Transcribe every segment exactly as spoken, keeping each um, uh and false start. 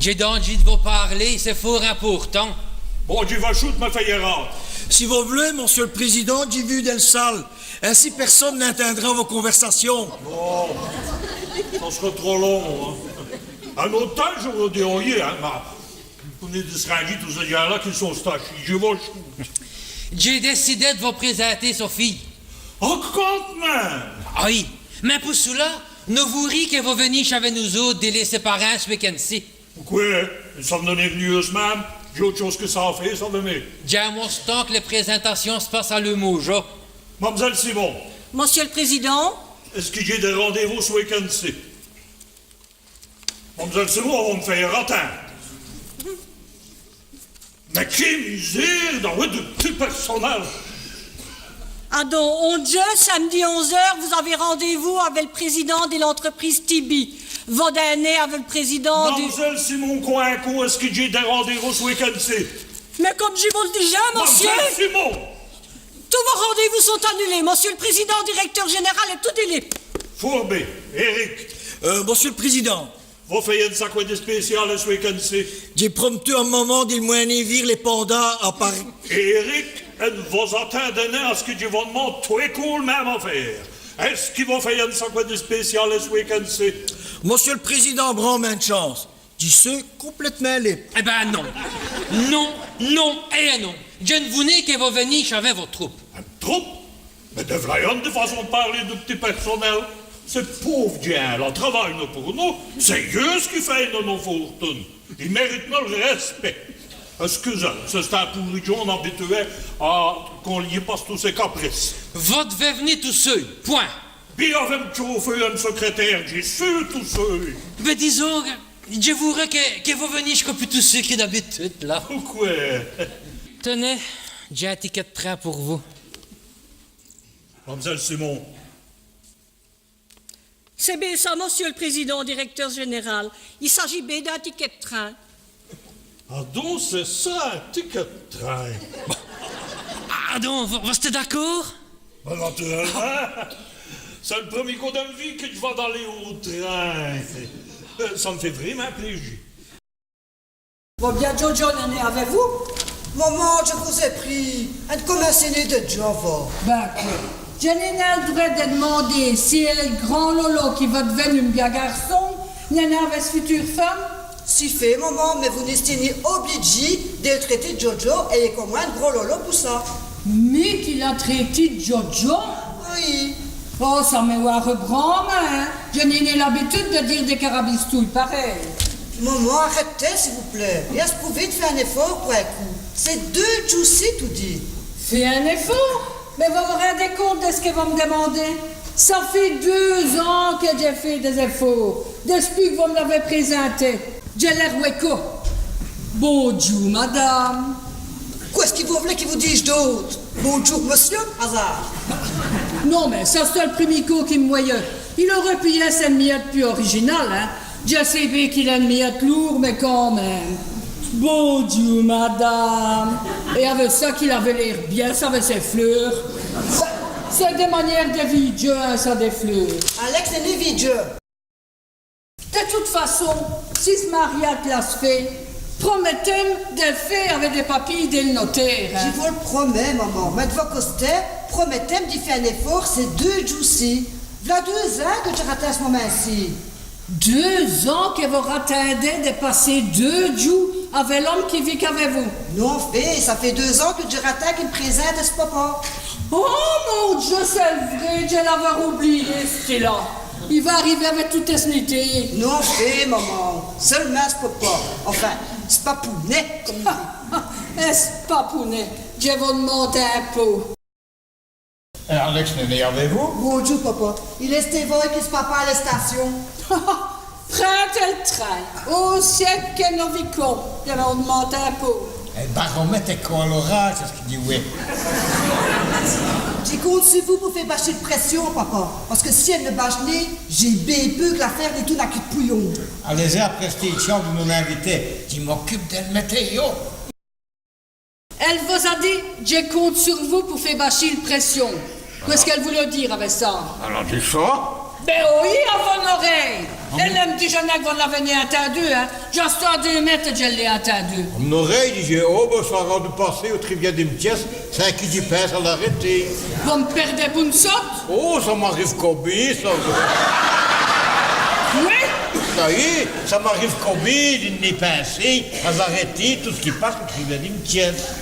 Dj'é dandjî d' vos pârler, c'èst fwért important. Bon, dji va choûte, mè fèyèz rade. Si vos v'lèz, Monsieû l' Président, dji vû dins l' sale. Insi pèrsone n'intindra vos convèrsâcions. Bon, ça s'reut trop long, in. In-ôte timps, dj'âreû dit oyi, in, mins vos v'nèz d' rindjî tous cès djins-là qui sont stachîs, dji va choûte. Dj'é dècidè d' vos présinter Sophie. Oh, quand min.me ! Oyi, mins pou çoula, nos vouvrîz qui vos v'nîz avou nos-ôtes dès lês sès parints ç' week-end-ci. Pouqwè ? I sont v'nous v'nu eûs-minmes. Dj'é ôte chôse qui ça a fé, savèz-vous. Dj'in.me ostant qui lès présintacions s' pass'nut à leû maujo. Mam'zèle Simon. Monsieû l' Président. Èst-ce qui dj'é dès randez-vous ç' week-end-ci ? Mam'zèle Simon, vos m' fèyèz ratinde. Mins qué misére d'awè du p'tit pèrsonèl. Adon, on djeû, sam'di onze eûres, vos-avez randez-vous avou l' président di l'entreprise Tibi. Vos dînez avou l' président du... Mam'zèle Simon, qwè, qwè, èst-ce qui dj'é dès randez-vous ç' week-end-ci ? Mins come dji vos l' dijeu, monsieû... Mam'zèle Simon ! Tous vos randez-vous sont annulés. Monsieû l' président dirècteûr jènèral èst tout dèlai. Fwért bén. Éric. Euh, Monsieû l' Président. Vos fèyèz ène saqwè d' spécial ç' week-end-ci ? Dj'é promètu à m' moman di l' mèner vîr lès pandas à Paris. Éric, ène vos-atindèz nin à ç' qui dji vos d'mande twès côps l' minme afêre. Èst-ce qui vos fèyèz ène saqwè d' spécial ç' week-end-ci ? Monsieû l' Président, branmint d' chance. Dji seû complètemint lîbe. Èt bén non. Non, non èt non. Dji n' vou nén qui vos v'nîz avou vos troupes. Ène troupe ? Mins dè v'la ène façon d' pârler du p'tit pèrsonèl. Cès pôves djins-là travayenut pou nous. C'èst yeûs qui fèyenut no fôrtune. I mèritent nosse rèspèct. Èscusèz, c'è-st-in poûri djon.ne abituwé à qu'on lî passe tous sès caprices. Vos d'vèz v'ni tout seû. Pwint. Bén, avou m' tchôfeû èt m' sècrètêre, dji seû tout seû. Bén, disons, dji vôreû qui, qui vos v'nîz co pus tout seû qui d'abitude, là. Pouqwè ? Tènèz, dj'é in tikèt d' trin pou vous. Mam'zèle Simon. C'èst bén ça, Monsieû l' Président dirècteûr jènèral. I s'adjit bén d'in tikèt d' trin. Adon, c'èst ça, in tikèt d' trin. Adon, vos, vos-astèz d'acôrd ? Bén, naturèlemint. C'èst l' preumî côp dè m' vîye qui dj' va daler au trin. Euh, ça m' fét vrémint plêji. Bon, bén, Jojo n'èst nén avou vous ? Moman, dji vos-è prîye, èn' cominçèz nén dèdja, va. Bén qwè, dji n'é nén l' drwèt dè d'mander si l' grand lolo qui va d'vènu m' bia-garçon n'èst nén avou s' future feume ? Si fét, moman, mins vos n'èstèz nén oblidjîye dè l' trèter d' Jojo èt co mwins d' grand lolo pou ça. Mi qu'i l'a trèté d' Jojo ? Oyi. Oh, ça m' wâreut branmint, in. Dji n'é nén l'abitude dè dîre dès carabistouyes parèyes. Moman, arètèz, s'i vos plét. Èt èsprouvèz d' fé in-èfôrt pou in côp. C'èst deûs djoûs-ci, toudis. Fé in-èfôrt ? Mins vos vos rindèz conte dè ç' qui vos m' dimandèz ? Ça fét deûs-ans qui dj' fé dès-èfôrts, dispûs qu' vos m' l'avèz présinté. Dj'èl r'wè co. Bondjoû, madame. Qwè ç' qui vos v'lèz qu'i vos dîje d'ôte ? Bondjoû, mossieû, azârd. Non, mins ça, c'èst l' preumî côp qu'i m' vwèyeut. Il âreut p'lu yèsse ène miyète pus orijinal, in. Dji sé bén qu'il èst ène miyète loûrd, mins quand min.me. Bondjoû, madame. Èt avou ça qu'il aveut l'ér bia, ça, avou sès fleûrs. Ça, c'èst dès maniéres dè vî djins, in, ça, dès fleûrs. Alex n'èst nén vî djin. Dè toute façon, si ç' mariâdje-là s' fét, promètèz-m' dè l' fé avou dès papîs dè l' notére, in. Dji vos l' promèt, moman. Mins d' vo costé, promètèz-m' di fé in-èfôrt cès deûs djoûs-ci. V'la deûs-ans qui dj' ratind ç' momint-ci. Deûs-ans qui vos ratindèz dè passer deûs djoûs avou l'ome qui vike avou vous ? Non fét, ça fét deûs-ans qui dj' ratind qu'i m' présinte ès' papa. Oh mon Dieu, c'èst l' vré, dji l'aveut roubliyî, ç'ti-là. I va ariver avou toute ès' nitéye. Non fét, moman, seûlemint s' papa. Enfin, s' papounet, come on dit. Ès' papounet, dji vos d'mande in pau. Alex n'èst nén avou vous ? Bondjoû, papa. Il èst èvôye èvè s' papa à l' stâcion. Prinde èl trin, ossi ède qui nos vikons, dji vos d'mande in pau. Èl baromète èst co à l'orâdje, c'èst ç' qu'i dit, oyi. Dji compte su vous pou fé bachî l' prèssion, papa. Pace qui si èle ni bache nén, dj'é bén peû qu' l'afêre ni toûne à quéque pouyon. Alèz-è, aprèstétchant, vos m'invitèz. Dji m'ocupe dèl météo. Èle vos-a dit, dji compte su vous pou fé bachî l' prèssion. Qwè ç' qu'èle vouleut dîre avou ça ? Èle a dit ça ? Bén oyi, a vos-n-orèye. Èt l' p'tit Jeannot, vos n' l'avèz nén ètindu, hin. Dj'a stî a deûs mètes èt dji l'é ètindu. A m'n-orèye, i d'jèt, oh, bén, ça a r'du passer au trivia di m' tièsse, sins qui dj' pinse a l'arèter. Vos m' pèrdèz pou ène sote ? Oh, ça m'arive co bén, ça. Oyi ? Ça i èst, ça m'arive co bén di n' nén pinser a-z-arèter tout ç' qui passe au trivia di m' tièsse.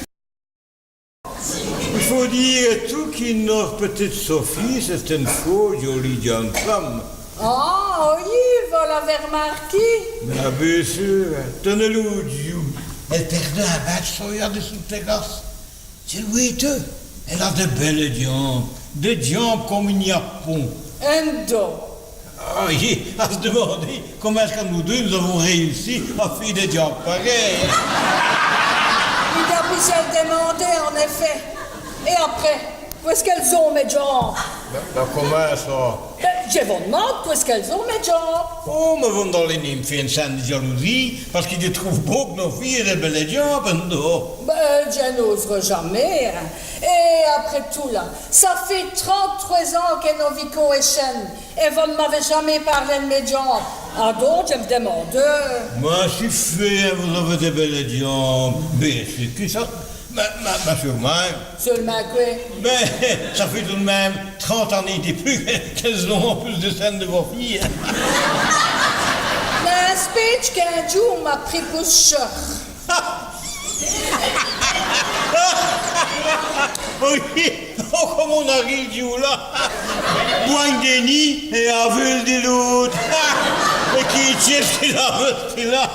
I faut dîre ètout qui nosse pètite Sophie, c'è-st-ène fwârt djolîye djon.ne feume. Ah, oyi, vos l'avèz r'mârquî ? Mins bén seûr, tènèz, l'ôte djoû, èle pèrdèt in bin d' solia dissus l' tèrasse. Dji l' wèyeu, èle a dès bèlès djambes, dès djambes come i gn-a pont. Èt don ? Ah, oyi, a s' dimander comint èst-ce qui nos deûs, nos-avons rèyussi a fé dès djambes parèyes. I d'fât bén s' l' dimander, en-èfèt. Èt après, qwè-ce qu'èles ont, mès djambes ? Bén, bén, comint ça ? Bén, dji vos d'mande qwè-ce qu'èles ont, mès djambes. Oh, mins vos n'alèz nén m' fé ène sinte di djalousîye, pace qui dji trouve bén qu' nos fîyes ont dès bèlès djambes, non ? Bén, dji n'ôsereu jamés, hin. Èt après tout, la, ça fét trinte-trwès ans qui nos vikons èchène. Èt vos n' m'avèz jamés pârlè d' mès djambes. Adon, dji m' dimande. Mins si fét, vos-avèz dès bèlès djambes. Bén, c'èst qui ça ? Mins, mins, mins seûlemint. Seûlemint qwè ? Bén, ça fét tout l' min.me trinte anéyes di pus qu'èles ont pus d' cènes di vos fîyes. Mins spétche qu'in djoû, on m'a pris pou s' chère. Oyi, oh, come on-a rî l' djoû-là. Bwin.ne di l'ine èt aveûle di l'ôte. Èt qué tièsse qui l'aveu, celle-là ?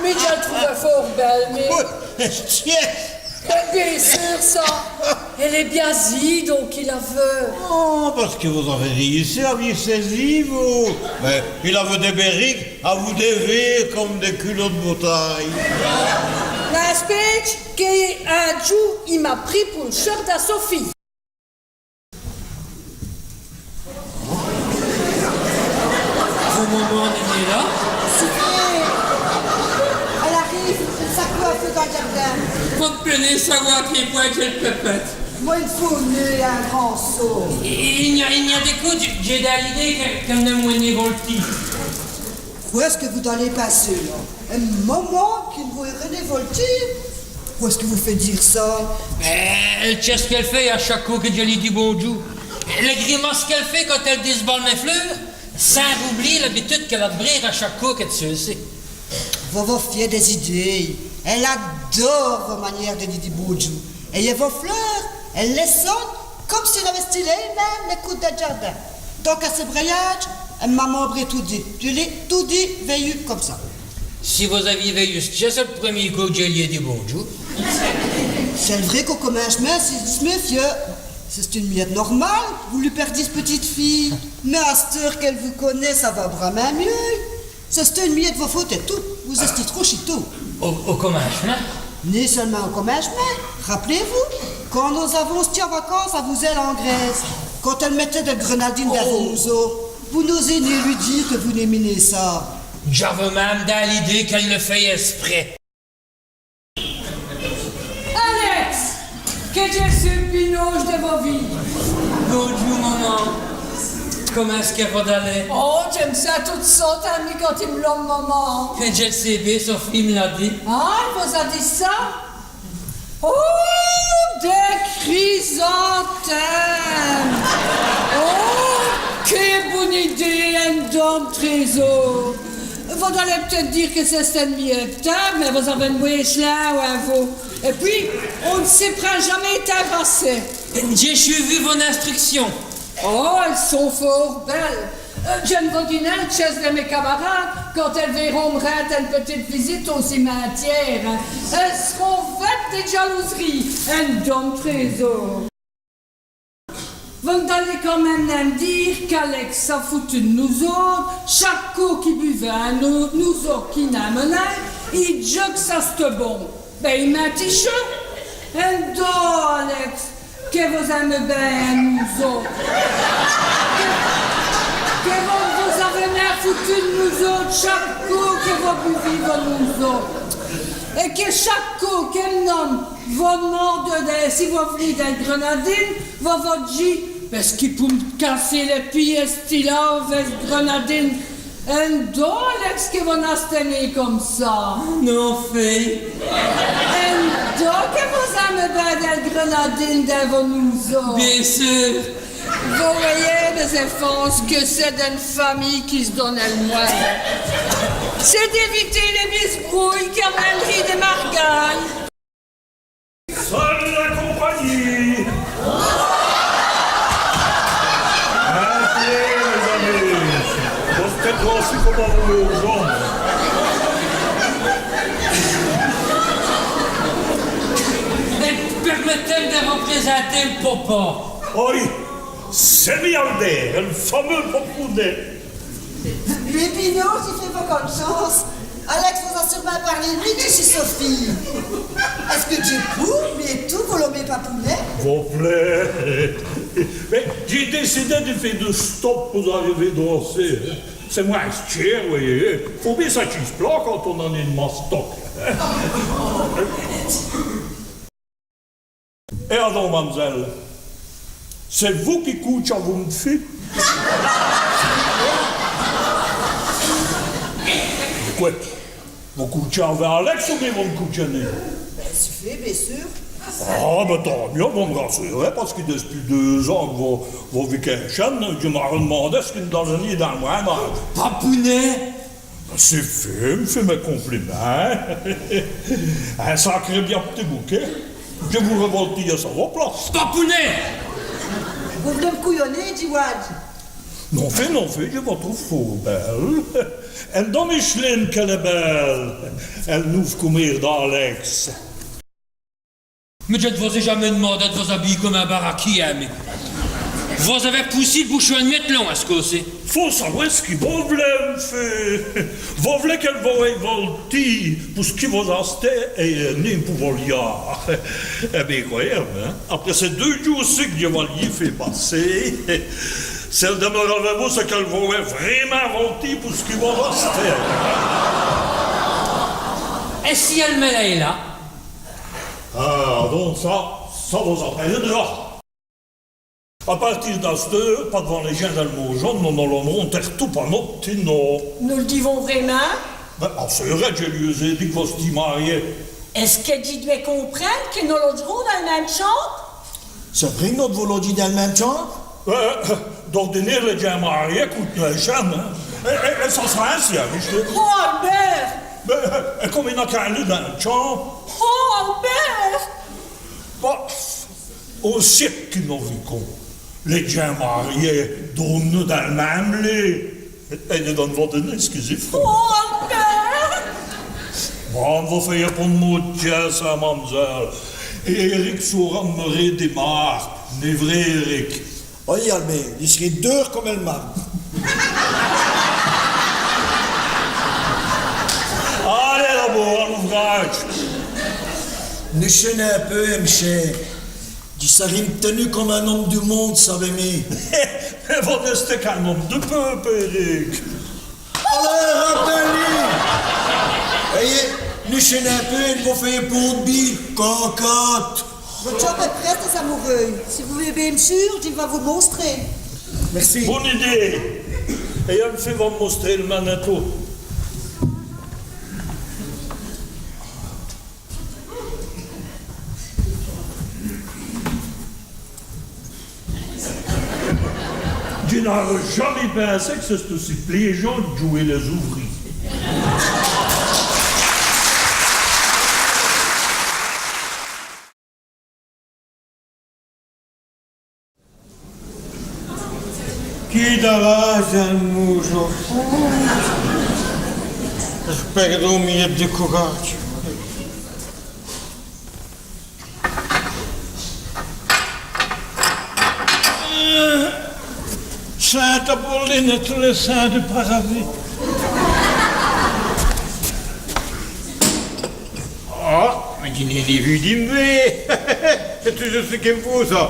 Mins dji l' trouve fwârt bèle, mins... Oyi, tièsse. Bén seûr, ça. Èle èst bén zî, don, qui l'aveu. Oh, pace qui vos-avèz rèyussi a vîr sès-îs, vous. Mins i l'aveu dès bèrikes, a vous, dès vêres come dès culotes bataye. Mins spétche qu'in djoû, i m'a pris pou l' chère da Sophie. Vo moman n'èst nén la ? Sophie, èle arive, èle s'acoupe in pau dins l' djârdin. Vos n' p'lèz nén sawè a qué pwint dji l' pèpète. Mwin, i faut nén in grand sot. I gn-a, i gn-a dès côps, dj'a, dj'a dins l'îdéye qu'èle, qu'èle n'in.me nén voltî. Qwè-ce qui vos-alèz pinser, la ? In moman qui n' vos-è.rèz nén voltî ? Qwè-ce qui vos fét dîre ça ? Bén, lès tièsses qu'èle fét a chaque côp qui dj' lî di bondjoû. Lès grimaces qu'èle fét quand èle disbale mès fleûrs, sins roublî l'abitude qu'èle a d' brêre a chaque côp qu'èle s' sét. Vos vos fèyèz dès-îdéyes. Èle adôre vo maniére di lî dîre bondjoû. Èt vos fleûrs, èle lès sogne come s'èle aveut stî lèye-min.me lès côps dins l' djârdin. Tant qu'à sès brèyâdjes, èm' moman a toudis, dji l'é toudis vèyu come ça. Si vos-avîz vèyu s' tièsse l' prumî côp qui dj' lî a dit bondjoû. C'èst l' vraî qu'au comincemint, si dj' s' mèfieûve, c'èsteut ène miète normâl, vos lî pèrdîz s' pitite fîye. Mins asteûre qu'èle vos conèt, ça va branmint mieûs. C'èsteut ène miète vo faute ètout, vos-èstîz trop chitôt. Au, au comincemint ? Nén seûlemint au comincemint. Rap'lèz-vous, quand nos-avons stî an vacances avou zèlle an Grèce, quand èle mètèt dès grènadines dins vos mouzeûs, vos n'ôsîz nén lî dîre qui vos n'in.mîz nén ça. Dj'aveu min.me dins l'îdéye qu'èle l' fét èsprès. Alex, qui dj' su pinauje di vos vîr. Bondjoû, moman. Comint èst-ce qui vos-alèz ? Oh, dji m' sins toute sote, hin, mi, quand i m' lome moman. Èt dji l' sé bén, Sophie m' l'a dit. Ah, èle vos-a dit ça ? Oh, dès crisantèmes ! Oh, qué boune idéye, ène dame trésor ! Vos-alèz putète dîre qui c'è-st-ène miète timpe, mins vos-avez ène bouche lingue, hin, vous. Èt pwis, on n' si prind jamés timpe assez. Dji su v'nu vo-n-instrucsion. Oh, èles sont fôrt bèles. Euh, dji n' vos di nén l' tièsse di mès camarâdes, quand èles vêront m' rinde ène pitite visite au cimetiêre, hin. Èles s'ront fwètes di jalouserîye, ène dame trésor. Vos n'alèz quand min.me nén m' dîre qu'Alex s'a foutu d' nos-ôtes, chaque côp qu'i buvèt in, nos-ôtes qu'i n'in.mèt nén, i d'jeut qu' c'èsteut bon. Bén, i minticheut. Èt don, Alex, qui vos-in.mèz bén, hin, nos-ôtes. Qui, qui vos, vos-avez nén foutu d' nos-ôtes, chaque côp qui vos buvîz vos nos-ôtes. Èt qui chaque côp qu'ène ome vos d'mande, euh, si vos v'lîz dès grènadines, vos, vos d'jîz, Pèce qui pou m' casser lès pîds, stî-là, avou ç' grenadine. Èt don, Alex, qui vos n'astez nén come ça ? Non fét. Èt don, qui vos-inmez bin dèl grenadine dins vos noûseûs ? Bén seûr. Vos vèyez, mès-èfants, ç' qui c'èst d'ène famîye qui s' done èl mwin. C'èst d'èviter lès bisbrouyes qui amènerît dès margagnes. Salut la compagnîye. Intrez, mès-amis. Vos-astez trompés come on-z-èvôye. Èt pèrmètez-m' di vos présinter l' papa. Oyi, c'èst mi, Albert, èl fameûs Papounet. Mès binaus, dji fé vos conèchance. Alex vos-a sûr'mint pârlé d' mi, dji seû Sophie. Èst-ce qui dj'é pou, mi ètout, vos lomez Papounet ? Vos plêt. Mins dj'é décidè di fé dès stocks pou-z-ariver droci. C'èst mwins tchêr, vèyez. Faut bén saquî s' plan quand on-a ène mastoke. Èt adon, mam'zèle, c'èst vous qui coûtche avou m' fi ? Qwè ? Vos coûtchez avou Alex ou bén vos n' coûtchez nén ? Bén, si fét, bén seûr. Ah, bén, tant mia, vos m' rassurez, pace qui dispûs deûs ans qui vos, vos vikez èchène, dji m' dimandeu ç' qu'i d'onèye dins l' mwin.ne âdje. Papounet ! Si fét, m' fé mès complimints. In sacré bia p'tit bouquèt. Dji vôreu voltî èsse a vo place. Papounet ! Vos v'lez m' couyonner, dji vwè. Non fét, non fét, dji vos trouve fôrt bèle. Èt don, Micheline, qu'èle èst bèle. Èl noûve coumére d'Alex. Mins dji n' vos-é jamés d'mandè d' vos-abiyî come in baraquî, in, mins vos-avèz poussî l' bouchon ène miète lon, èst-ce qui c'èst ? Faut sawè ç' qui vos v'lez, m' fi. Vos v'lez qu'èle vos vèye voltî pou ç' qui vos-astez èt nén pou vos liârds. Èt bén, qwèyèz-m', in, après cès deûs djoûs-ci qui dj' va lyi fé passer, s'èle dimeure avou vous, c'èst qu'èle vos vèye vrémint voltî pou ç' qui vos-astez. Èt si èle mèt lès-là ? Ah, don ça, ça vos-apèle drap. A pârti d'asteûre, pa-d'vant lès djins dèl môjone, nos n'alons nén tèrtous pa nos p'tits nos. Nos l' divons vrémint ? Bén, asseûre, dji lyi-é dit qu' vos-astîz marié. Èst-ce qui dj' dwè comprinde qui nos lodj'rons dins l' min.me tchambe ? C'èst vré qu' nos d'vons lodjî dins l' min.me tchambe ? Euh, d'ôrdinére, lès djins mariés coût'nut èchène, in. Èt, èt, èt ça s'ra insi, in, vos vèyez. Oh, Albert ! Bén, èt come i n'a qu'in lit dins l' tchambe. Oh, Albert ! Bâ, au siéke qui nos vikons, lès djins mariés dôrm'nut dins l' min.me lit. Èt, èt dji n' vos di nén ç' qu'i faut. Oh, Albert ! Bon, vos fèyez pont d' mau d' tièsse, in, mam'zèle. Èt Éric sâra d'meurer di marbe, nén vré, Éric ? Oyi, Albert, i s'reut deûr come èl marbe. Alèz d'abôrd, a l'ouvrâdje. Nichèz-m' in pô, m' chér. Dji sâré m' tèni come in-ome du monde, savèz-m'. Mins vos n'èstez qu'in-ome du peûpe, Éric. Alèz, rapèlez-l'. Èyèt, nichèz-m' in pô, vos fèyez pont d' bî, cocote. Vo tchambe èst prèsse, lès-amoureux. Si vos v'lez bén m' sûre, dji va vos mostrer. Mèrci. Bone idéye. Èt èl fîye va m' mostrer l' Manitou. Dji n'âreu jamés pinsé qu' c'èsteût ossi plaîjant d' djouwer lès-ouvrîyès. Qui d'râje dins l' môjone. Dji pèrd on miète di courâdje. Sinte Apolline èt tous lès sints du paradis. Oh, mins dji n'é nén vèyu dins m' vîye. C'èst toudis ç' qu'i m' faut, ça.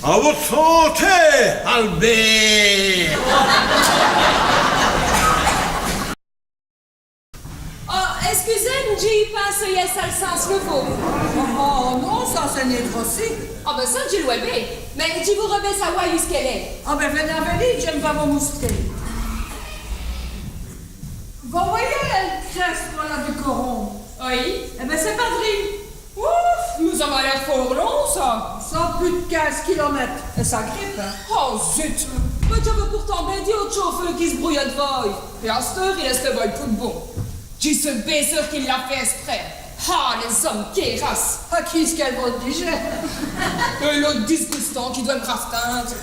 A vo santé, Albert. Oh, èscusèz-m', dji Assèyèz, ça, l' sins, l' vôte. Oh, oh, non, ça, ç' n'èst nén d' Rossy. Ah bén ça, dji l' wè bén. Mins dji vôreu bén sawè èyu ç' qu'èle èst. Ah bén, vènèz avè li, dji m' va vos moustrer. Vos vèyèz l' crèsse, volà, du coron ? Oyi. Èh bén, c'èst pa vré. Ouf, mins ça m'a l'ér fôrt lon, ça. Ça a pus d' quinze kilomètes. Èt ça gripe, hin. Oh zut. Mins dj'aveu pourtant bén dit au tchôfeûr qu'i s' brouyeu d' vôye. Èt asteûre, il èst èvôye pou d' bon. Dji seû bén seûre qu'i l'a fét èsprès. Ah, lès-omes, qué race ! À qui èst-ce qu'èle vos l' dijèt ? Èt l'ôte disgoustant qui dwèt m' rastinde.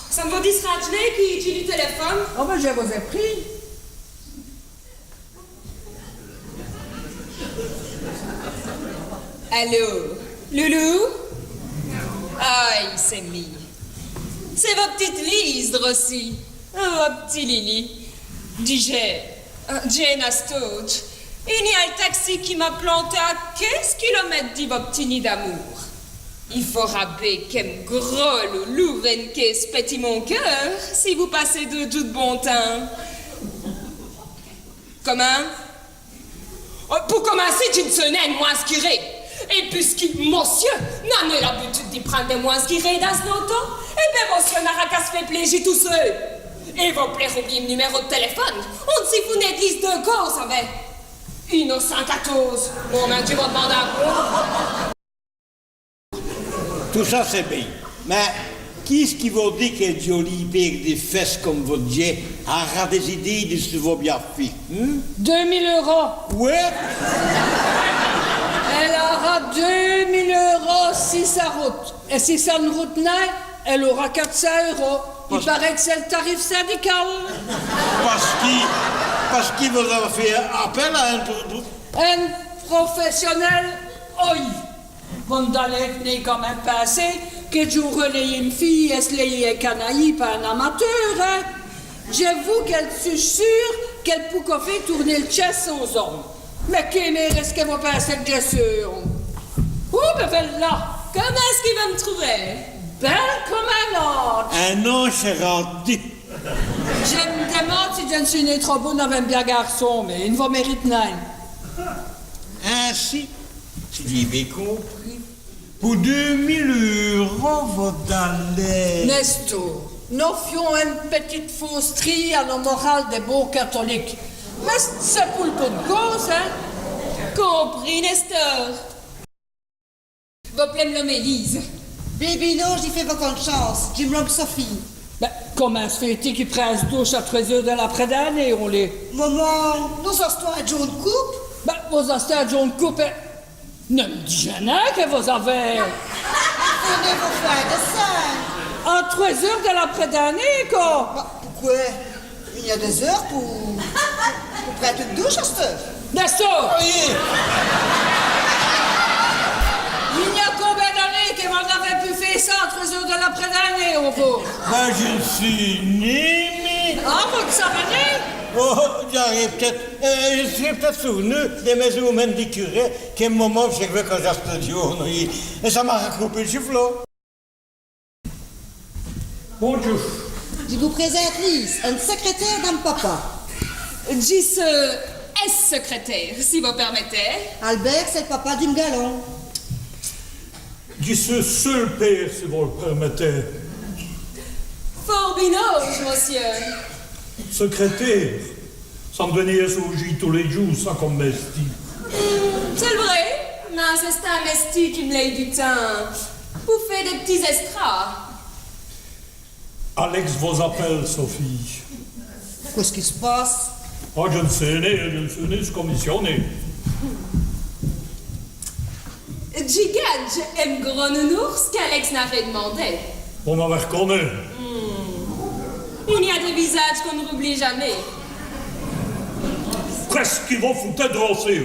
Ça n' vos disrindje nén qui dj'lî tèlèfone ? Oh, mins dji vos-è prîye. Allô, Loulou ? Ayi, c'èst mi. C'èst vo p'tite Lise, droci. Oh, vo p'tit Lili. Dijèz, euh, dj'é ène astôdje. I gn-a l' taxi qui m'a planté à quinze kilomètes di vo p'tit nid d'amoûr. I fôra bén qu'èm' gros loulou vène quéspètî mon keûr, si vos passèz deûs djoûs d' bon tins. Comint ? Oh, pou comincî, dji n' seû nén ène mwins.ne curé. Èt pusqui mossieû n'a nén l'abitude di prinde dès mwins.ne curés dins s'n-ôto, èh bén, mossieû n'ara qu'à s' fé plêji tout seû. Èt vos p'lèz roubliyî m' numéro d' tèlèfone, on n' si fout nén d' li deûs côps, savèz. Inocinte atôze. Bon, mins dji vos d'mande in pô. Tout ça, c'èst bén. Mins quî èst-ce qui vos dit qu'ène djolîye pêre di fèsses come vo djèz ara dès idéyes dissus vo bia-fi, hin ? Deûs mile euros. Qwè ? Èle ara deûs mile euros si ça route. Èt si ça n' route nén, èle ara quate cints euros. I parèt qu' c'èst l' tarif sindical. Pace qui, pace qui vos-avèz fét apèl à ène pro-, pro-, ène profèssionèle, oyi. Bon, dj'aleu nén quand min.me pinser qui dj'aureu lèyî m' fîye èssayî ène canalîye pa in amateûr, hin. Dji vou qu'èle suche seûre qu'èle pout co fé toûrner l' tchèsse à sès-omes. Mins qué mére èst-ce qui vos pinsèz qui dj' seû ? Oh, bén v'là. Comint èst-ce qu'i va m' trouver ? Bèle come in-ange. In-ange, c'èst râde. Dji m' dimande si dji n' seû nén trop bone avou in bia gârçon, mins i n' vos mérite nén. Insi, si dj'é bén compris, pou deûs mile euros, vos-alèz... Nestor, nos fions ène pitite faustrîye à no morâle di bon catolike. Mins c'èst pou l' boune cause, hin. Compris, Nestor. Vos p'lèz m' lomer Lise. Bébinot, dji fé vo con'chance, dji m' lome Sophie. Bén, comint s' fét-i qu'i prind s' douche à trwès eûres di l'après-dîner, on lét... Moman, nos-astans in djon.ne coupe. Bén, vos-astez in djon.ne coupe, hin. N' mi dijèz nén qui vos-avèz... V'nèz vos fé in dèssin. À trwès eûres di l'après-dîner, qwè. Bén, pouqwè ? I gn-a dès-eûres pou, pou prinde ène douche, asteûre. Nestor ! Oyi. I gn-a combin d'anéyes qui vos n'avèz pus fét ça à trwès eûres di l'après-dîner, on vos... Bén, dji n' sé nén, mi. Ah, vos n' savèz nén ? Oh, dj'âré p'tète, euh, dji m' sèreû p'tète souv'nu dès mès'oûmènes di curé, qui moman dj'aveu co dj'asteu djon.ne, oyi. Èt ça m'a racoupé l' chiflot. Bondjoû. Dji vos présinte Lise, ène sècrètêre di m' papa. Dji seû ès-sècrètêre, si vos pèrmètèz. Albert, c'èst l' papa di m' galant. Dji seû s' seûl pére, si vos l' pèrmètèz. Fôrt binauje, mossieû. Sècrètêre. Ça m' dwèt nén èsse aujî tous lès djoûs, ça, come mèstî. Hmm, c'èst l' vré, mins c'è-st-in mèstî qui m' lèye du tins pou fé dès p'tits èstrâs. Alex vos-apèle, Sophie. Qwè-ce qui s' passe ? Oh, dji n' sé nén, dji n' sé nén, dji seû comissioné. Dji gadje èm' gros nounoûrs qu'Alex n'aveut d'mandé. Vos m'avèz r'conu. Hmm. I gn-a dès visâdjes qu'on n' roublîye jamés. Qwè-ce qui vos foutèz droci ?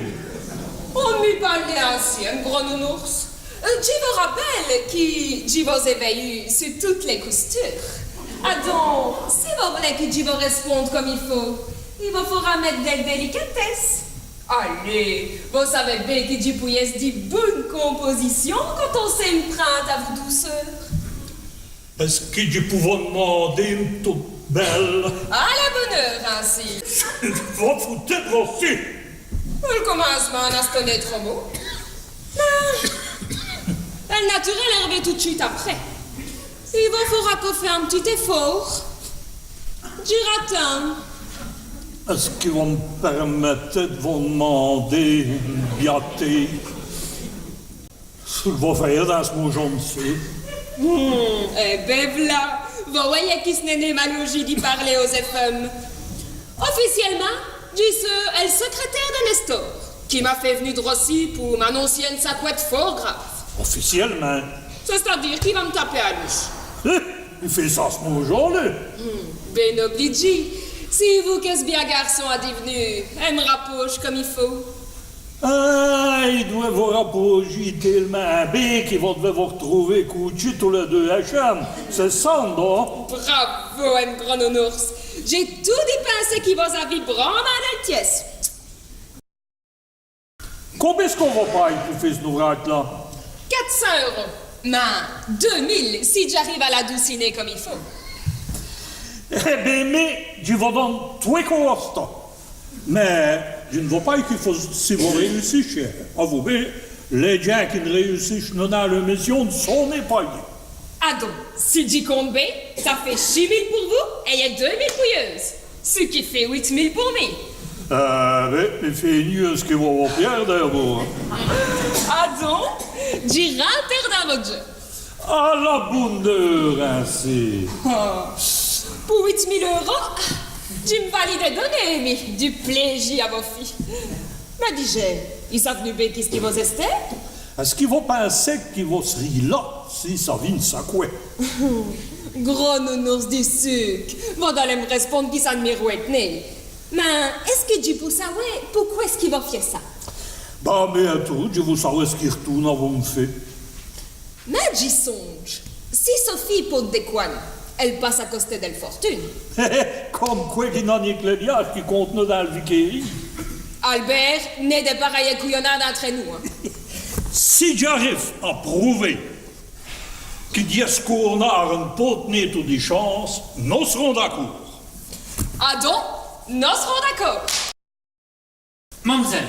On n' mi pâle nén insi, èm' gros nounoûrs. Euh, dji vos rapèle qui dji vos-é vèyu su toutes lès coustures. Adon, si vos v'lèz qui dji vos rèsponde come i faut, i vos faura mète dès délicatèsses. Alèz, vos savèz bén qui dji pou yèsse di boune composicion quand on sét m' prinde avou douceûr. Èst-ce qui dji pou vos d'mander, m' toute bèle ? À la boune eûre, insi. Vos foutèz droci. Au comincemint, on n' s' conèt nén trop mau. Mins l' naturèl arive tout d' chûte après. I vos faura co fé in p'tit èfôrt. Dji ratinde. Èst-ce qui vos m' pèrmètez d' vos d'mander ène biaté ? Ç' qui vos fèyez dins ç' maujone-ci ? Hmm, èh bén v'la, vos vèyez qui ç' n'èst nén malaujî di pârler aus-èfèmes. Oficièlemint, dji seû èl sècrètêre di Nestor, qui m'a fét v'nu droci pou m'anoncî ène saqwè d' fôrt grâve. Oficièlemint ? C'èst-a-dîre qu'i va m' taper à l'uch. Hi, i fét ça ç' maujone ? Hmm, bén oblidjî. C'èst vous qu'èst ç' bia gârçon a div'nu, èm' rapauje come i faut. Ah, i dwèt vos rapaujî télemint bén qui vos d'vèz vos r'trouver coûtchîs tous lès deûs a tchambe. C'èst ça, non ? Bravo, èm' grand nounours. Dj'é toudi pinsé qui vos-avîz branmint dèl tièsse. Combén èst-ce qu'on vos paye pou fé ç' n-ouvrâdje-la ? Quate cints euros. Mins deûs mile si dj'arive à l'adouciner come i faut. Èh bén, mi, dji vos done twès côps ostant. Mins dji n' vos paye qui si vos rèyussichèz. Avou mi, lès djins qui n' rèyussich'nut nén leû mission n' sont nén payés. Adon, si dji compte bén, ça fét chîs mile pou vous èt deûs mile pou yeûs. Çu qui fét wit mile pou mi. Èh bén, mi fét mî ç' qui vos, vos pièrdez, vous, in. Adon, dji rinte dins vo djeu. À la boune d'eûre, insi. Oh. Pou wit mile euros, dji m' va lî dès doner, mi, du plêji à vo fîye. Mins dijèz, i sét v'nu bén qui ç' qui vos-èstèz ? Èst-ce qui vos pinsèz qui vos sèrîz la s'i s'avît ène saqwè ? Gros nounours du suke, vos d'lèz m' rèsponde qui ça n' mi r'wète nén. Mins èst-ce qui dji pou sawè pouqwè èst-ce qui vos fièz ça ? Bah, mins ètout, dji vou sawè ç' qui r'toûne a vo m' fé. Mins dji sondje, si Sophie i pôrte dès cwanes, èle passe a costè dèl fortune. Come qwè qu'i n'a nén qu' lès liârds qui compt'nut dins l' vikêrîye. Albert, nén dès parèyès couyonârds intrè nous, in. Si dj'arive à prouver qui dès cwanes i pôrte nén toudi chance, nos s'rons d'acôrd. Adon, nos s'rons d'acôrd. Mam'zèle,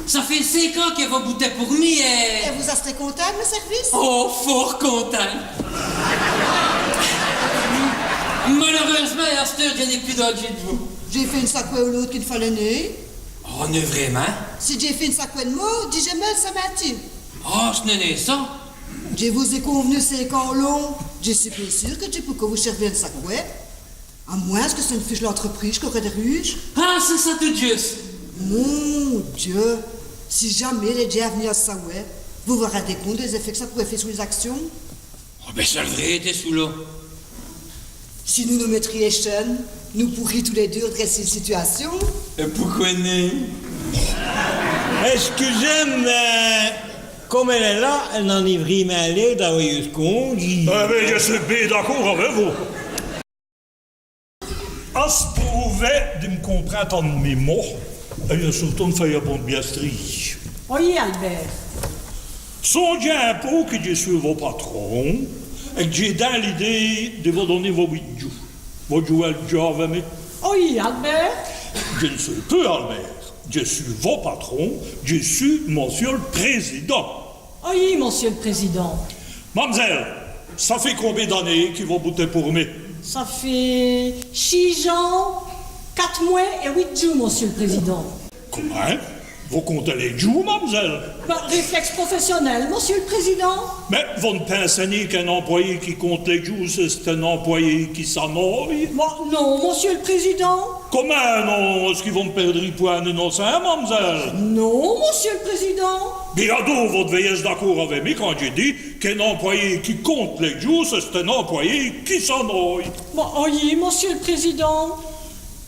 ça fét cinq ans qui vos boutèz pour mi èt... Èt vos-astèz contint d' mès sèrvices ? Oh, fôrt contint. Maleûreûsemint, asteûre, dji n'é pus dandjî d' vous. Dj'é fét ène saqwè ou l'ôte qu'i n' falèt nén. Oh, nén vrémint. Si dj'é fét ène saqwè d' mau, dijèz-m' èl, sins minti. Oh, ç' n'èst nén ça. Dji vos-é conv'nu cinq ans au long. Dji seû bén seûre qui dji pou co vos sèrvi ène saqwè. À mwins' qui ç' n' fuche l'antreprîje qu'âreut dès rûjes. Ah, c'èst ça tout djusse. Mon Dieu, si jamés lès djins v'nît à sawè, vos vos rindèz compte dès-èfèts qu' ça poureut fé su lès-acsions ? Oh, bén, c'èst l' vré, tènèz, là. Si nos nos mètrîs èchène, nos pourîs tous lès deûs r'drèssî l' situâcion. Èt pouqwè nén ? Èscusèz-m', mins come èle èst la, èle n'a nén vrémint l'êr d'awè yeû s' condjî. Èh bén, dji seû bén d'acôrd avou vous. Asprouver di m' comprinde à mi mot, èt surtout d' fé bone bièstrîye. Oyi, Albert. Sondjèz in pô qui dji seû vo patron, èt qui dj'é dins l'idéye di vos doner vos wit djoûs. Vos djouwèz dèdja avou mi ? Oyi, Albert. Dji n' seû pus Albert. Dji seû vo patron, dji seû Monsieû l' Présidint. Oyi, Monsieû l' Présidint. Mam'zèle, ça fét combén d'anéyes qui vos boutèz pour mi ? Ça fét chîs ans, quate mwès èt wit djoûs, Monsieû l' Présidint. Comint ? Vos comptèz lès djoûs, mam'zèle ? Bah, réflèxe professionnel, Monsieû l' Présidint. Mins vos n' pinsèz nén qu'in-employé qui compte lès djoûs, c'è-st-in-employé qui s'anoye ? Bah, non, Monsieû l' Présidint. Comint non ? Èst-ce qui vos m' pèrdrîz pou in-inocint, mam'zèle ? Non, Monsieû l' Présidint. Bén adon, vos d'vèz ièsse d'acôrd avou mi quand dji di qu'in-employé qui compte lès djoûs, c'è-st-in-employé qui s'anoye. Bah, oyi, Monsieû l' Présidint.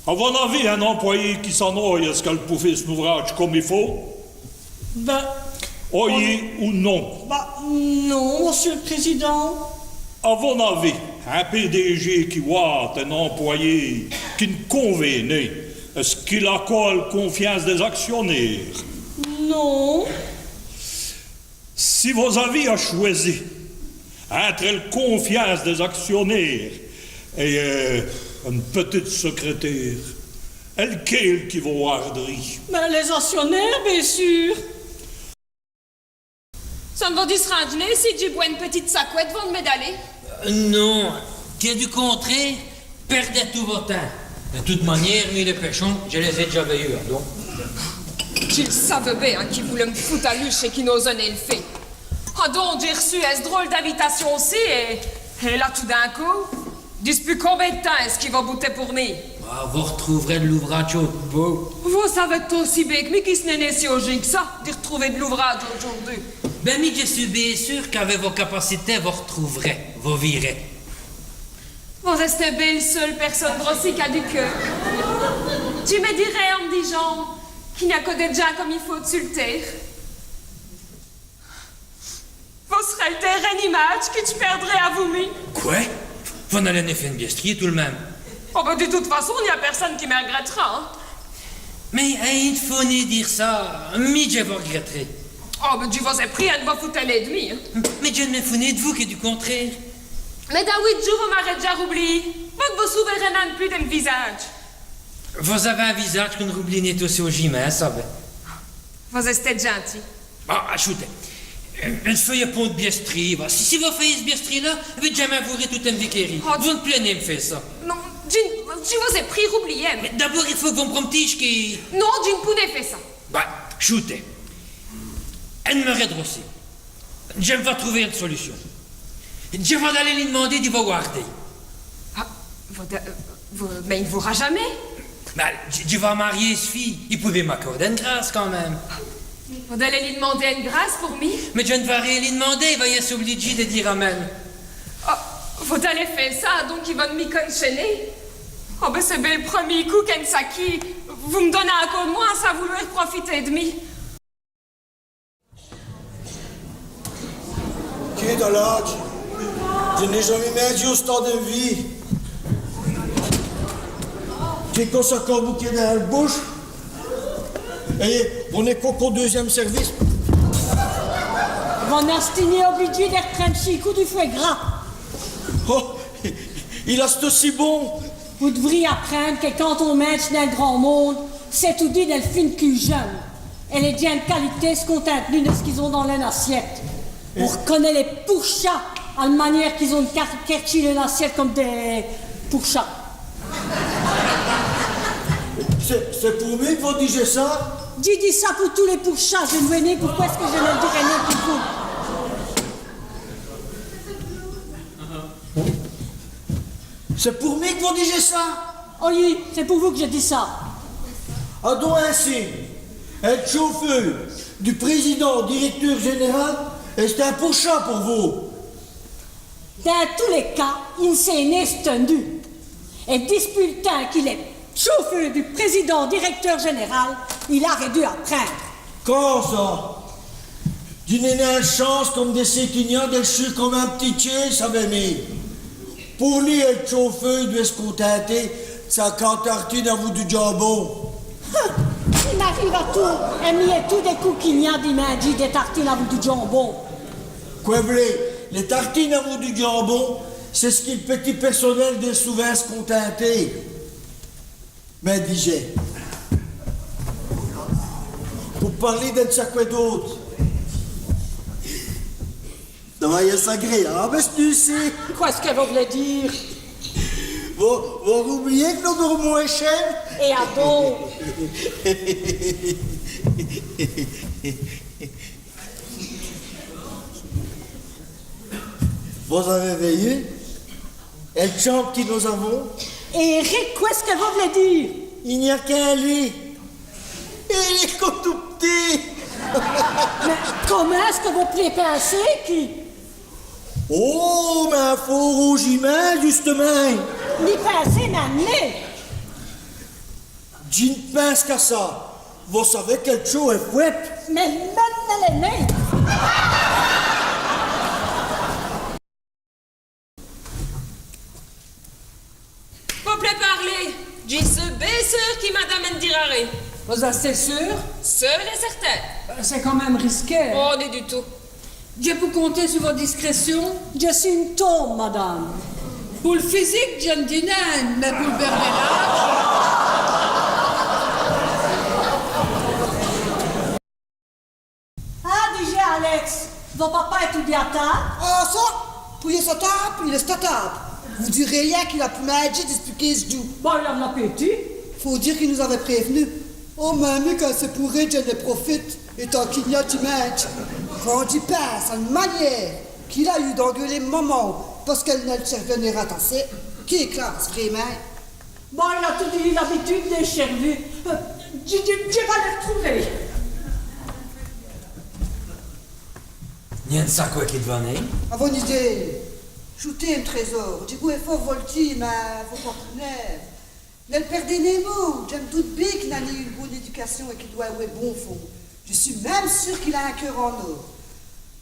À vo-n-avis, in-employé qui s'anoye, èst-ce qu'èle pout fé s'-n-ouvrâdje come i faut ? Bah, oyi ou non ? Bah, non, Monsieû l' Présidint. À vo-n-avis, in P D G qui wâte in-employé qui n' convént nén, èst-ce qu'il a co èl confiance dès-actionêres ? Non. Si vos-avîz à chwèsi intrè èl confiance dès-actionêres èt, euh, ène pitite sècrètêre, Èl quéle qui vos wârd'rîz ? Bén, lès-actionêres, bén sûr. Ça n' vos disrindje nén si dji bwè ène pitite saqwè d'vant d' m'è daler ? Non, qui du contrére, pèrdèz tout vo tins. Di toute maniére, mi, lès pèchons, dji lès-é d'dja vèyus, adon. Dji l' saveu bén, hin, qu'i vouleut m' foute à l'uch èt qu'i n'ôse nén l' fé. Adon, dj'é r'çû ç' drole d'invitâcion ossi, èt, èt la, tout d'in côp, dispûs combén d' tins èst-ce qui vos boutèz pour mi ? Ah, vos r'trouvrèz d' l'ouvrâdje ôte pau. Vos savèz ossi bén qu' mi qui ç' n'èst nén si aujî qu' ça, di r'trouver d' l'ouvrâdje audjoûrdu. Bén, mi, dji seû bén sûr qu'avou vos capacités, vos r'trouvrèz, vos vîrèz. Vos èstèz bén l' seûle pèrsone droci qu'a du keûr. Dji mè dîreu, è m' dijant, qu'i gn-a co dès djins come i faut su l' tére. Vos sèrèz l' dêrin imâdje qui dj' pièrdrè avou mi. Qwè ? Vos n'alèz nén fé ène bièstrîye tout l' min.me. Oh, bén, di toute façon, i gn-a pèrsone qui m' r'grèt'ra, hin. Mins, hin, i n' faut nén dîre ça, mi dji vos r'grèt'ré. Oh, bén, dji vos-è prîye, hin, vos foutèz nén d' mi, hin. Mins dji n' mi fou nén d' vous, qui du contrére. Mins dins wit djoûs, vos m'ârèz dèdja roubliyî. Vos, vos souvèrèz min.me pus di m' visâdje. Vos-avèz in visâdje qu'on n' roublîye nén ossi aujîmint, savèz. Vos èstèz djinti. Ah, choûtèz. Ène feuye pont d' bièstrîye, va. Si, si vos fèyèz ç' bièstrîye-là, vos dj'èm'rîz vos r'trouver toute ène vicârîye. Oh. Vos n' p'lèz nén m' fé ça. Non, dji, dji vos-è prîye, roubliyèz. Mins d'abôrd, i faut qu' vos m' promètîz qui... Non, dji n' pou nén fé ça. Bén, choûtèz. Ène mèrèye droci. Dji m' va trouver ène solucion. Dji va daler li d'mander di vos wârder. Ah, vos da-, vos, mins i n' voûra jamés. Mins dji, dji va mariér s' fîye, i pout bén m'acôrder ène grâce quand min.me. Vos dalèz li d'mander ène grâce pour mi ? Mins dji n' va rén li d'mander, i va yèsse oblidjî di dîre amèn. Oh, vos dalèz fé ça, donc i va m' micone chènèz. Oh, bén, c'èst bén l' preumî côp qu'ène saquî, vos m' donèz in côp d' mwin sins vouloîr profiter d' mi. Qué dalâdje ! Dji n'é jamés mî djus ostant di m' vîye. Qué qu' ça, co bouquèt dins l' bouche ? Èt vos n'èstèz qu' au deûzinme sèrvice. Vos n'astîz nén oblidjî di r'prinde chî côp du fwè gras. Oh, il èst ossi bon. Vos d'vrîz aprinde qui quand on mindje dins l' grand monde, c'èst toudi dèl fine cûjène. Èt lès djins d' qualité s' contint'nut di ç' qu'is-ont dins lès-assiètes. Vos r'conèchez lès pourchas, à l' maniére qu'is-ont d' car-, quèrtchî lès-assiètes come dès pourchas. C'èst, c'èst pour mi qu' vos dijèz ça ? Dji di ça pour tous lès pourchas, dji n' vwè nén pouqwè èst-ce qui dj' èl dirè nén pour vous. C'èst pour mi qu' vos dijèz ça ? Oyi, c'èst pour vous qu' dji di ça. Adon insi, èl tchôfeû du président directeur général èst in pourcha pour vous. Dins tous lès cas, i n' s'èst nén stinu. Èt dispûs l' tins qu'il èst tchôfeû du président directeur général, il âreut d'vu aprinde. Qwè ça ? Dji n'é nén l' chance come di cès qu'i gn-a dèl chûr come in p'tit tchén, savèz-mi. Pour li, èl tchôfeû, i dwèt s' continter d' cénq tartines avou du djambon. I m'arive à tout, èt mi, èt tous lès côps qu'i gn-a, dji mindje dès tartines avou du djambon. Qwè v'lèz, lès tartines avou du djambon, c'èst ç' qui l' p'tit pèrsonèl dwèt souvint s' continter. Mins dijèz, pour pârler d'ène saqwè d'ôte, ça va yèsse agréâbe, ç' nût-ci. Qwè ç' qui vos v'lèz dîre ? Vos, vos roubliyèz qu' nos dôrmons èchène ? Èt adon ? Vos-avèz vèyu ? Èl tchambe qui nos-avons ? Èt rén qwè ç' qui vos v'lèz dîre ? I gn-a qu'in lét. Èt il èst co tout p'tit. Mins comint ç' qui vos p'lèz pinser qui... Oh, mins fôrt aujîmint, djustumint. Ni pinser, mins nén. Dji n' pinse qu'a ça. Vos savèz qu'èl tchôd èst fwèb. Mins minme nén lès nén. Vos p'lèz pârler. Dji seû bén seûr qui madame èn' dîra rén. Vos-èstèz seûr ? Seûr èt cèrtin. C'èst quand min.me risqué. Oh, nén du tout. Dji pou compter su vo discrècion ? Dji seû ène tumbe, madame. Pou l' fisike, dji n' di nén, mins pou l' bèrbèradje... Alex, vo papa èst toudi à tâbe ? Ah ça, pou yèsse à tâbe, il èst à tâbe. Vos dîrîz rin qu'il a pou mindjî dispûs quinze djoûs. Bon, il a d' l'apétit. Faut dîre qu'i nos-aveut prév'nus. Oh, mins mi, quand c'èst pou rîre, dji n'è profite. Èt tant qu'i gn-a, dji mindje. Quand dji pinse à l' maniére qu'il a yeû d'engueuler moman pace qu'èle n'èl sèrveut nin ratassé, qué classe, vrémint. Bon, il a toudi l'abitude dès chèrvus. Euh, dji, dji, dji va l' ritrouver. Gn-a ène saqwè qui n' va nin. Avou ène idéye. Choûtez, m' trésôr, dji vos l' fé fôrt voltî, mins vos comp'rindrez. N'èl pèrdez nin mot, dji m' doute bin qu'il n'a nin ène bone éducâcion èt qu'i dwèt awè bon fond. Dji seû minme seûre qu'il a in keûr en ôr.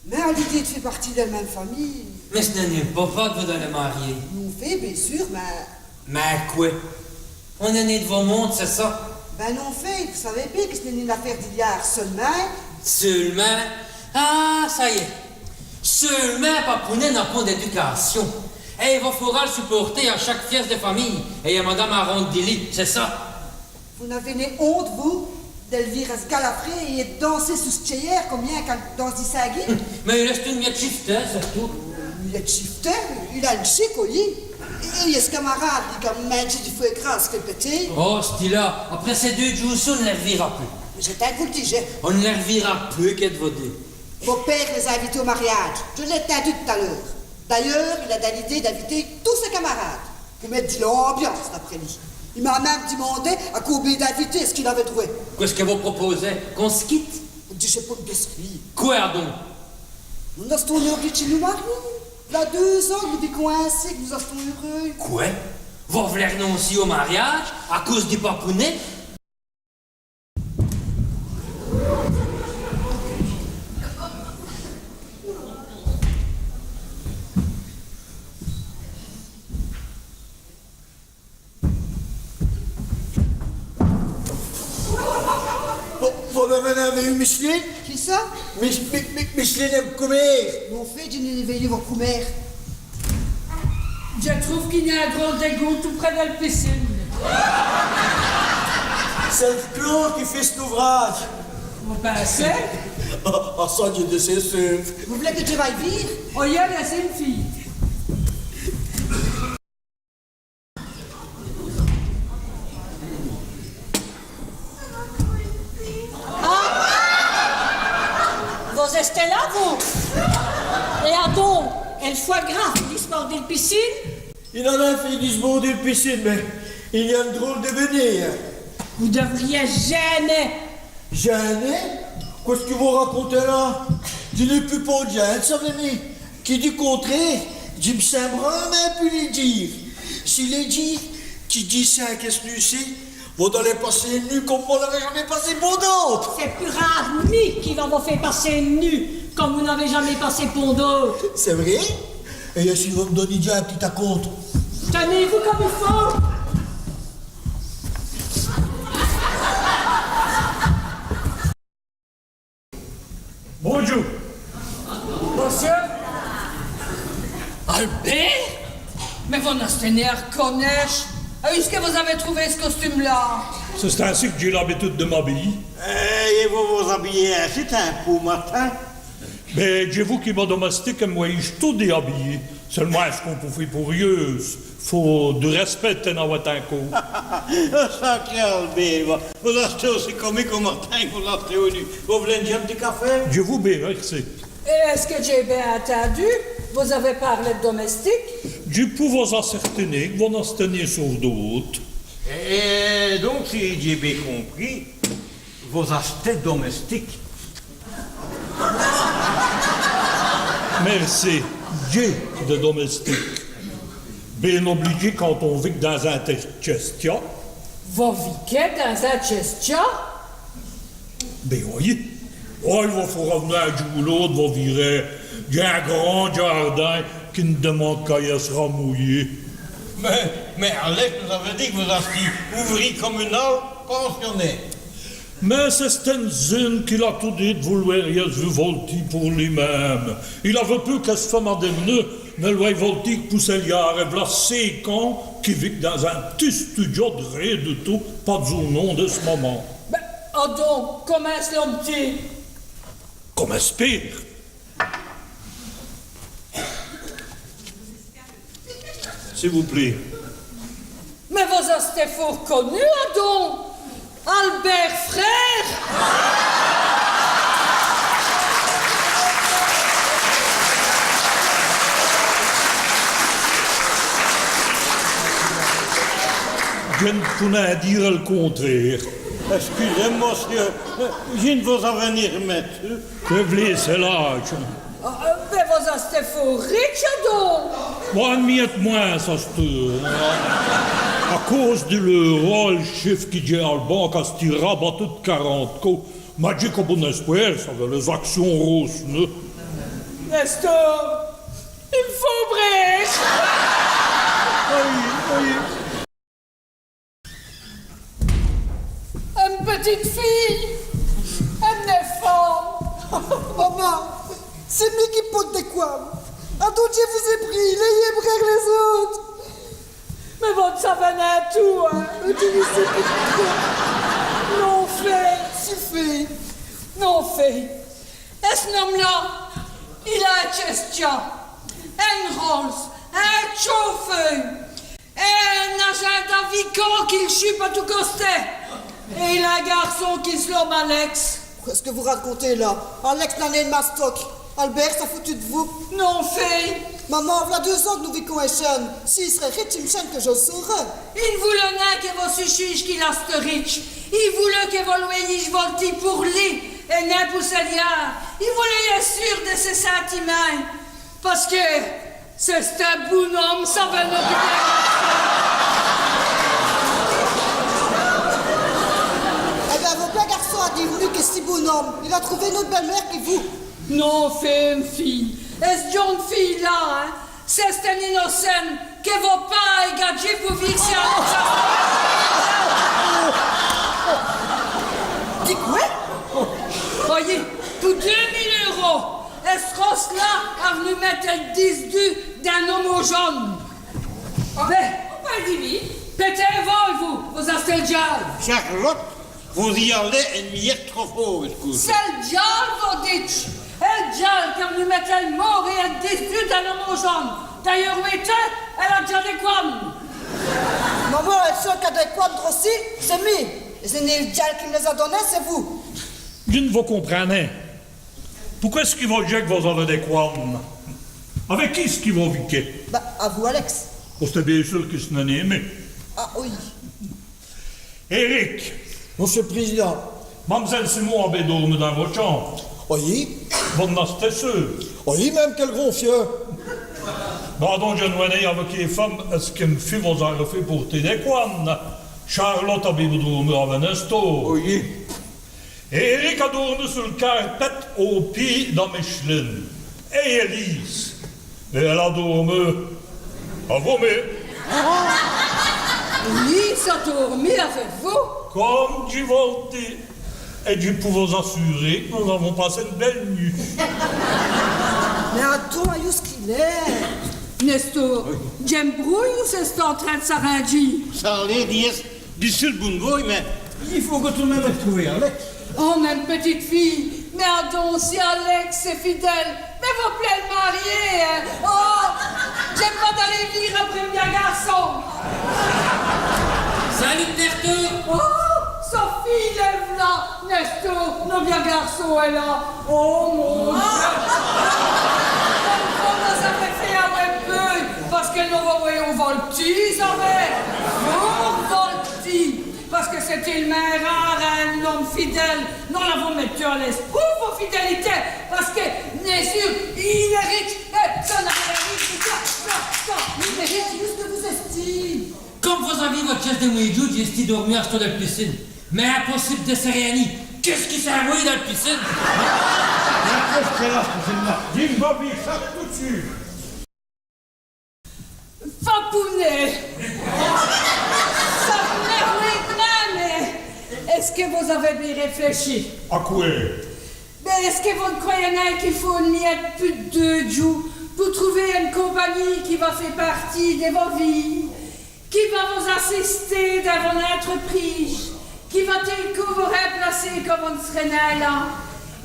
Mins à l'idéye di fé partîye dèl minme famîye. Mins ç' n'èst nin l' papa qui vos-alez mariér. Non fét, bin seûr, mins... Mins qwè ? On-èst nin d' vo monde, c'èst ça ? Bin non fét, vos savez bin qui ç' n'èst nin ène afêre di liârds seûlemint. Seûlemint ? Ah, ça i èst. Seûlemint, Papounet n'a pont d'éducâcion. Èt i vos faura l' supôrter à chaque fièsse di famîye. Èt à madame Aronde di li, c'èst ça ? Vos n'avez nin honte, vos, dèl vîr èsgalafrer èt danser su s' tchèyêre come yin qu'ène danse di singuî ? Mins il èst ène miète chifter, c'èst tout. Ène miète chifter ? Il a ène chique, oyi. Èt, èt ç' camarâde, li, qu'a mindjî du fwè gras, qu'a fét pèter. Oh, ç' ti-là, après cès deûs djoûs-ci, on n' lès r'vîra pus. Mins dj'ètind qu' vos l' dijîz. On n' lès r'vîra pus, qué d' vos dîre. Vo pére lès-a invités au mariâdje. Dji l'é ètindu tot-à l'eûre. D'ayeûrs, il a dins l'idéye d'inviter tous sès camarâdes. Pou mète di l'ambiance, d'après li. I m'a minme dimandé à combén d'invités èst-ce qu'il aveut drwèt. Qwè ç' qui vos propôsez ? Qu'on s' quite ? Dijèz, pou l' bèstrîye. Qwè adon ? Nos-astons oblidjîs d' nos mariér. V'la deûs-ans qu' nos vikons insi, qu' nos-astons eûreûs. Qwè ? Vos v'lez r'noncî au mariâdje à cause di Papounet ? Vos, vos n'avez nin vèyu Micheline ? Qui ça ? Mich-, Mi-, Mi-, Micheline, èm' comére. Non fét, dji n'é nin vèyu vo comére. Dji trouve qu'i gn-a in drole di gout tout près dèl piscine. C'èst l' clon qui fét s'n-ouvrâdje. Vos pinsez ? Ah, ah, ça, dji d'é seûr. Vos v'lez qui dj' vaye vîr ? Oyi, lèyez-m' fé. Ah ! Vos-èstez là, vous ? Èt adon, èl fwè grâve, l'istwêre dèl piscine ? I n'a nin fét disbôrder l' piscine, mins i gn-a in drole di vènén, in. Vos d'vrîz gêner. Gêner ? Qwè ç' qui vos racontez là ? Dji n'é pus pôr d' gêne, savez-vous. Qui du contraire, dji m' sin branmint pus lèdjîr. Si lèdjîr qui dji sin, qu'èst-ce qui c'èst, vos d'alez passer ène nût come vos n'avez jamés passé pont d'ôtes. C'èst pus râde mi qui va vos fé passer ène nût come vos n'avez jamés passé pont d'ôtes. C'èst vré ? Èt si vos m' donîz dja in p'tit acompte ? Tènez-vous come i faut. Bondjoû. Mossieû ? Albêrt ? Mins vos n'astez nin à r'conèche. Èwou ç' qui vos-avez trouvé ç' costume-là ? C'èst insi qui dj'é l'abitude di m'abiyî. Èt vos vos-abiyez insi, tin, pou Martin ? Bin, dj'é vou qui mès domèstiques èm' vwèyît toudi abiyî. C'èst l' mwins' qu'on pout fé pou eûs. Faut du rèspèt, tènant-vos in côp. Sacré Albêrt, vos, vos-astez ossi comique au matin qu' vos l'astez au nût. Vos v'lez ène djène di cafè ? Dji vou bén, mèrci. Èt èst-ce qui dj'é bén ètindu ? Vos-avez pârlè d' domèstiques ? Dji pou vos-acèrtiner qu' vos n'astez nin soûrde. Èt, èt donc, si dj'é bén compris, vos-astez domèstique. Mèrci, dj'é dès domèstiques. Bén oblidjî quand on vike dins in tchèstia. Vos vikez dins in tchèstia ? Bén oyi. Oyi, vos f'ra v'nu in djoû ou l'ôte, vos vîrez. Dj'é in grand djârdin qui n' dimande qu'a yèsse ramouyî. Mins, mins Alex nos-aveut dit qu' vos-astîz ouvrî comunâl pensionêre. Mins c'è-st-in-zone qu'il a toudi voulu yèsse vu voltî pou li-minme. Il aveut peû qu' ès' feume adèm'neû n'èl vwèye voltî qu' pou sès liârds, èt v'la cinq ans qu'i vike dins in p'tit studio d' rén du tout, pa-d'zous l' nom di s' moman. Bén, adon, comint ç' l'ome-ti ? Come spér'. S'i vos plét. Mins vos-astèz fôrt conu, adon, Albert Frère. Dji n' pou nén dîre l' contrére. Èscusèz-m', mossieû, dji n' vos-aveu nén r'mètu. Qui v'lèz, c'èst l'âdje. Ah, mins vos-astèz fôrt ritche, adon. Bon, ène miyète mwins, asteûre. À cause di l'eûro, li chèf qui dj'a al banque a stî rabattu quarante côps. Mins dj'a co bon èspwêr, savèz, lès-acsions r'wègnenut. Nestor, i m' faut brêche. Ayi, ayi. Ène pitite fîye, ène èfant. Maman, c'èst mi qui pôte dès cwanes. Adon dji vos-è prîye, lèyèz-m' rén lès-ôtes. Mins vos n' savèz nén tout, hin. Non fét. Si fét. Non fét. Èt ç' n-ome-là, il a ène Cessna, ène Rolls, in tchôfeû. Èt in-agent d' vican qui l' chûpe à tous costés. Èt il a in gârçon qui s' lome Alex. Qu'èst-ce qui vos racontèz là ? Alex n'a nén d' mastoc. Albert s'a foutu d' vous. Non fét. Maman, v'la deûs-ans qu' nos vikons èchone. S'i s'reut ritche, i m' chène qui dj' l' sôreu. I n' v'leut nén qui vos sachîje qu'il asteut ritche. I v'leut qui vos l' vèyîje voltî pour li, èt nén pour sès liârds. I v'leut ièsse sûr di sès sintimints. Pace qui c'è-st-in bon-ome, savèz, nosse bia gârçon. Èt bén, vo bia gârçon a dit v'nu qui c'èst bon-ome. Il a trouvé ène ôte bèle-mére qui vous. Non fét, m' fîye. Èt ç' djon.ne fîye-là, hin, c'è-st-ène inocène qui vos pâres ont gadjî pour vîr si... Dites qwè ? Vèyèz, pour deûs mile euros. Èt ç' Rolls-là a v'nu mète èl disdu d'in ome au jone. Bén, pètèz-vos, vos, vos-astèz l' diâle. Charlotte, vos-î alèz ène miyète trop fôrt, èscoûtèz. C'èst l' diâle, vos d'djèz. Èl diâle qu'a v'nu mète èl môrt èt èl disdu d'in ome au jone. D'ayeûrs, wétèz, èle a dèdja dès cwanes. Maman, èl seûl qu'a dès cwanes droci, c'èst mi. Èt ç' n'èst nén l' diâle qui m' lès-a donèyes, c'èst vous. Dji n' vos comprind nén. Pouqwè èst-ce qui vos d'jèz qu' vos-avèz dès cwanes ? Avou quî èst-ce qui vos vikèz ? Bén, avou Alex. Vos-astèz bén seûr qui ç' n'èst nén mi ? Ah, oyi. Éric. Monsieur le Président. Mam'zèle Simon a bén dôrmu dins vosse tchambe ? Oyi. Vos-astèz seûr ? Oyi, mins qué gros fieu. Bén adon, dji n' vwè nén avou qué feume èst-ce qui m' fîye vos-a fét pôrter dès cwanes. Charlotte a bén dôrmu avou Nestor. Oyi. Èt Éric a dôrmu su l' carpète au pîd da Micheline. Èt Élise, èle a dôrmu avou mi. Élise a dôrmu avou vous ? Come dji vos l' di. Èt dji pou vos-assurer qui nos-avons passé ène bèle nût. Mins adon, èyu ç' qu'il èst ? Nestor, dj'èm brouye ou c'èst-st-in trin d' s'arindjî ? Ça a l'êr d'ièsse D'ici l' boune vôye, mins i faut tout l' min.me r'trouver Alex. Oh, mins m' pitite fîye, mins adon, si Alex c'èst fidèle, mins vos p'lèz l' marier, hin. Oh, dj'èm pâ d'aler vîr après m' bia gârçon. Salut, Nestor. Oh, Sophie, lève-la. Nestor, no bia gârçon èst la. Oh mon Dieu. Come vos-avèz fét, hin, in pô, pace qui nos vos vèyons voltî, savèz. Fôrt voltî. Pace qui c'èst télemint râre, hin, in-ome fidèle. Nos l'avons mètu à l'èsproûve, vo fidèlité. Pace qui, bén seûr, il èst ritche. Èt ça n'a rén à vèy avou ça, ça, ça. Il èst ritche, djusse qui vos-astîz. Come vos-avîz vo-tchèsse di mwins d' djoû, dj'é stî dôrmu asteûre dins l' piscine. Mins impossibe di s' rèyinî. Qu'èst-ce qui s'a èvoyî dins l' piscine ? Qu'èst-ce qu'èle a, celle-là ? Dji m' va vîr ça tout d' chûte. Papounèt ! Ça m' n'èrve nén, mins èst-ce qui vos-avèz bén réflèchi ? À qwè ? Bén, èst-ce qui vos n' crwèyèz nén qu'i faut ène miyète pus d' deûs djoûs pou trouver ène compagnîye qui va fé partîye di vo vîye, qui va vos-assister dins vos-intreprise, qui va tèlquî vos r'mplacer quand vos n' sèrèz nén la.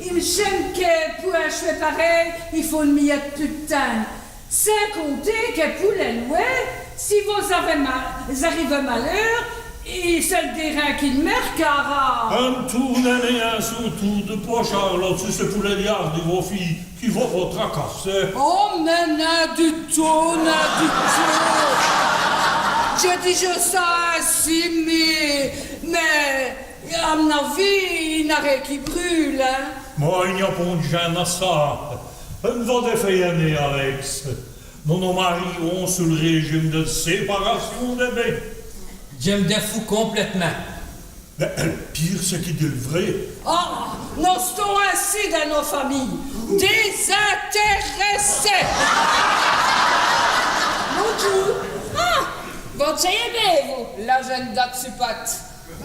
I m' chène qui pou in chwèt parèy, i faut l' miyèt pus d' tins. Sins compter qui pou lès lwès, si vos-avèz ma-, vos-arivèz maleûr, i, c'èst l' dêrin qui mèrke, ara. Ène toûrnèye in surtout, po Charlotte, c'èst pou lès liârds di vo fîye qui vos vos tracassèz. Oh, mins nin du tout, nin du tout. Dji di ça insi, mins, mins, à m'n-avis, i n'a rén qui brûle, in. Mins i gn-a pont d' jin.ne à ça. Vos vos fèyèz, Alex. Nos nos marîyons su l' rèjime di séparâcion dès bins. Dji m' dèfoû complètemint. Mins l' pîre, c'èst qu'i dit l' vré. Oh, nos-astons insi dins nos famiyes. Dèsintèrèssés. Bondjoû. Ah, vos djèyèz bén, vous, la djin.ne date su pate.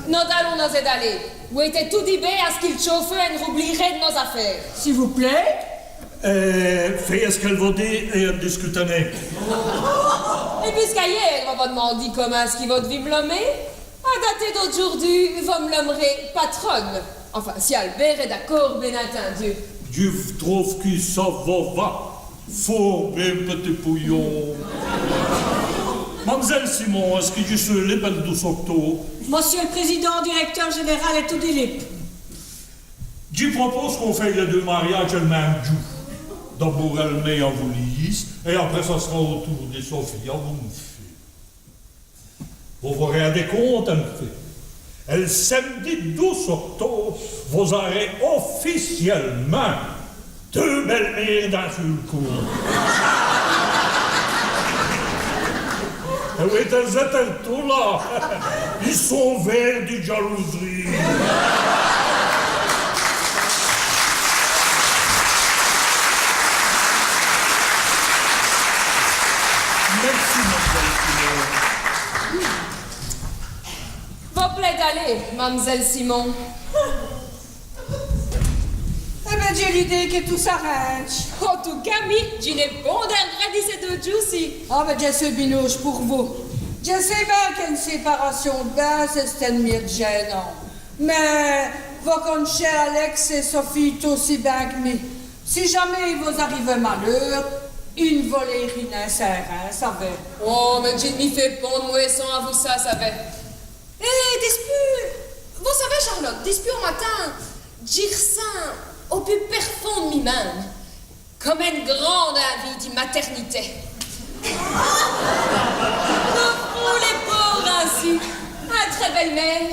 Nos dalons nos-è daler. Wêtèz toudi bén à ç' qui l' tchôfeû n'roublîye rén di nos-afêres. S'i vous plét. Èt fèyèz ç' qu'èle vos dit èt discutèz. Èt pusqu'ayîr, vos vos d'mandîz comint ç' qui vos d'vîz m' lomer, à dater d'odjoûrdu, vos m' lomerèz patrone. Enfin, si Albert èst d'acôrd, bén ètindu. Dji trouve qui ça vos va fôrt bén, p'tit pouyon. Mam'zèle Simon, èst-ce qui dj' su libe è douze octobe ? Monsieû l' président dirècteûr jènèrâl èst toudi libe. Dji propôse qu'on fèye lès deûs mariâdjes èl min.me djoû. D'abôrd èl mén avou Lise, èt après ça s'ra au toûr di Sophie avou m' fî. Vos vos rindèz compte, in fét, èl sèmedi douze octobe, vos-arèz oficièlemint deûs bèles-méres d'in seûl côp. Èt oyi, èles-èst totes là. I sont vêrts di djalouserîye. Mèrci, mam'zèle Simon. Vos p'lèz daler, mam'zèle Simon. Èt bén, dj'a l'idéye qui tout s'arindje. En tout cas, mi, dji n'é pont d' r'grèts di cès deûs djoûs-ci. Ah bén, dji su binauje po vous. Dji sé bén qu'ène séparâcion d' bins, c'è-st-ène miète jin.nant. Mins vos con'chèz Alex èt Sophie tot ossi bén qu' mi. Si jamés i vos-arivèt maleûr, i n' volèrî nin sins rins, savèz. Oh, mins dji n' mi fé pont d' mwéssons avou ça, savèz. Èt dispûs, vos savèz, Charlotte, dispûs au matin, dji r'sins au pus pèrfond d' mi-min.me come ène grande invîye di matèrnité. Nos frons lès pôres insi, ètrè bèle-mére,